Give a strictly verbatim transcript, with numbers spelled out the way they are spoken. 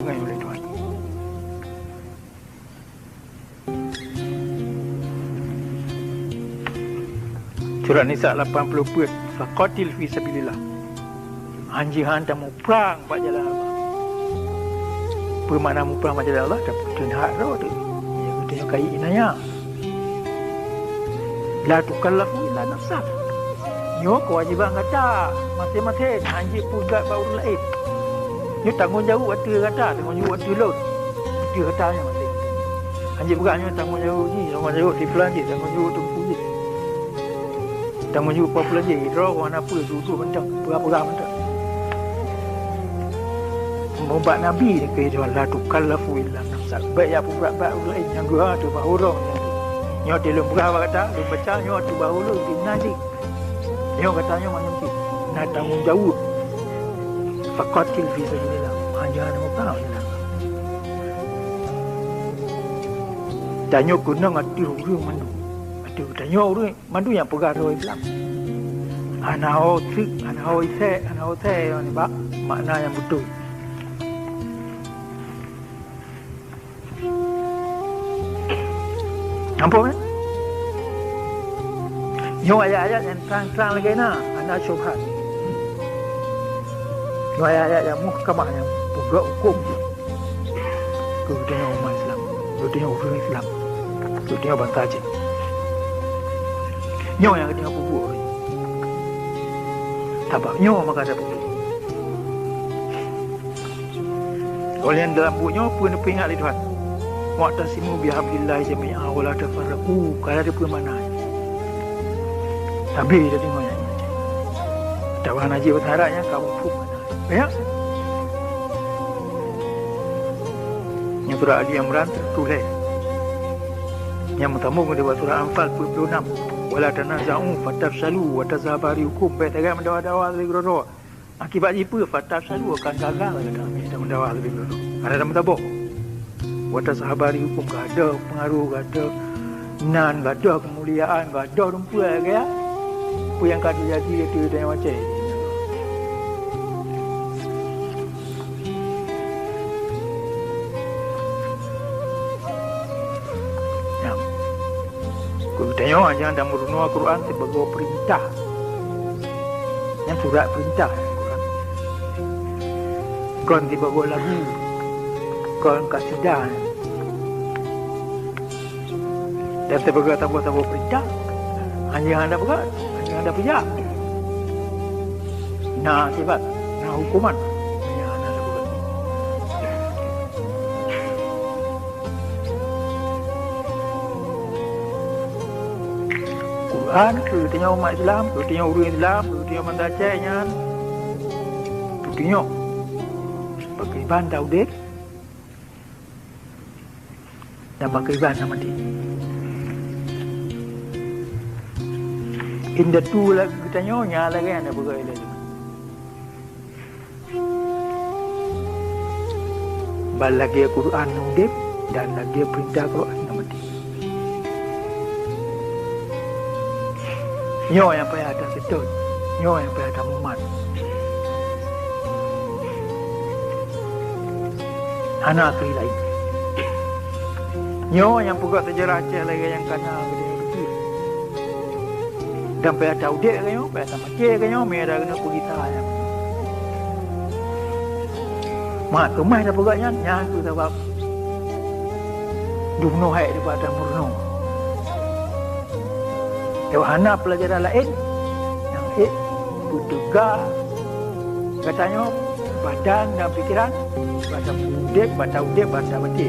Ngon uleh Tuhan. Surat Nisa lapan puluh peuet, "Faqatil fi sabilillah." Hanjeuet han tamuprang bak jalan Allah. Peue makna muprang bak jalan Allah? Tapeuteuntèe hak droe teuh. Nyang geutanyoe kayèe inaya. La tukallafu illa nafsak. Nyoe keuwajéban gata maséng-maséng, hanjeuet peugah bak ureueng laén. Nyoe tanggong jaweueb ateueh gata, tanggong jaweueb ateueh lôn. Ateueh gata nyoe maséng. Hanjeuet peugah nyoe tanggong jaweueb jih, tanggong jaweueb si fulan jih, tanggong jaweueb teungku jih. Tanggong jaweueb peue-peue jih, droe hana peue, duek-duek mantong, peugah-peugah mantong. Meubak Nabi keu droe, "La tukallafu illa nafsak." Bèk jak peubrat-brat ureueng laén nyang geuha teuh bak ureueng nyan. Nyoe teuh lôn peugah bak gata, lôn baca nyoe teuh bak ulôn di Nabi. Nyoe gata nyoe manyang cit na tanggong jaweueb. Faqatil fi sabilillah. Hanjeuet han muprang bak jalan Allah. Tanyoe keunong ateueh ureueng mandum. Ateueh tanyoe ureueng mandum nyang peugah droe Islam. Hana ho seuk, hana ho isek, hana ho sè nibak makna nyang beutôi. Nampak kan? Nyoe ayat-ayat nyang trang-trang lagèe na, hana syubhat. Nyoe ayat-ayat nyang muhkamah nyang peugah hukôm. Keu geutanyoe umat Islam, keu geutanyoe ureueng Islam, keu geutanyoe bansa Aceh. Nyoe nyang geutanyoe peubuet. Sabab nyoe maka tapeubuet. Óh lheueh dalam buet nyoe peue neupeuingat lé Tuhan? "Wa'tasimu bihablillahi jami'a wa la tafarraqu." Ka lheueh peue makna? Sabe tadeungoe nyan. Tawa na jih bahasa Arab nyan kamu pun. Ya. Nyang surah Ali Imran tuléh. Nyang meusambông deungon surah Anfal peuet puluh enam. "Wala tanaza'u fatafshalu wa tadhhaba rihukum." Bèk sagai meudawa-dawa lé keudroe-droe. Akibat jih peue? "Fatafshalu," akan gagal gata meudawa lé keudroe-droe. Karena meusaboh. "Wa tadhhaba rihukum," gadôh peungaruh, gadôh nan, gadôh keumuliaan, gadôh rumpie lagèe peue nyang ka teujadi ateueh tanyoe Aceh. Nyan. Keu geutanyoe hana tameurunoe Quran sibagoe peurintah. Nyan surat peurintah Quran. Kon sibagoe lagu, kon kasidah. Dan sibagoe saboh-saboh peurintah, hana hana peugah, hana hana peujak. Na akibat, na hukuman. Hana hana peugah. Quran keu geutanyoe umat Islam, keu geutanyoe ureueng Islam, keu geutanyoe bansa Aceh nyan, keu geutanyoe pakriban taudép, dan pakriban na maté. Indatu lagèe geutanyoe nyan lagèe nyang na peugah ilèe. Ban lagèe Quran udép dan lagèe peurintah Quran na maté. Nyoe nyang payah taseutôt, nyoe nyang payah tamumat. Hana keu laén. Nyoe nyang peugah seujarah Aceh lagèe nyang kana geutanyoe beutôi. Dan payah taudép geutanyoe, payah tamaté geutanyoe, meunyo geutanyoe peugisa nyan. Mak keumah tapeugah nyan, nyan keuh sabab dumnoe hai daripada meurunoe. Lewat hana peulajaran laén nyang ék peuteuga geutanyoe badan dan pikeran, bak taudép, bak taudép, bak tamaté.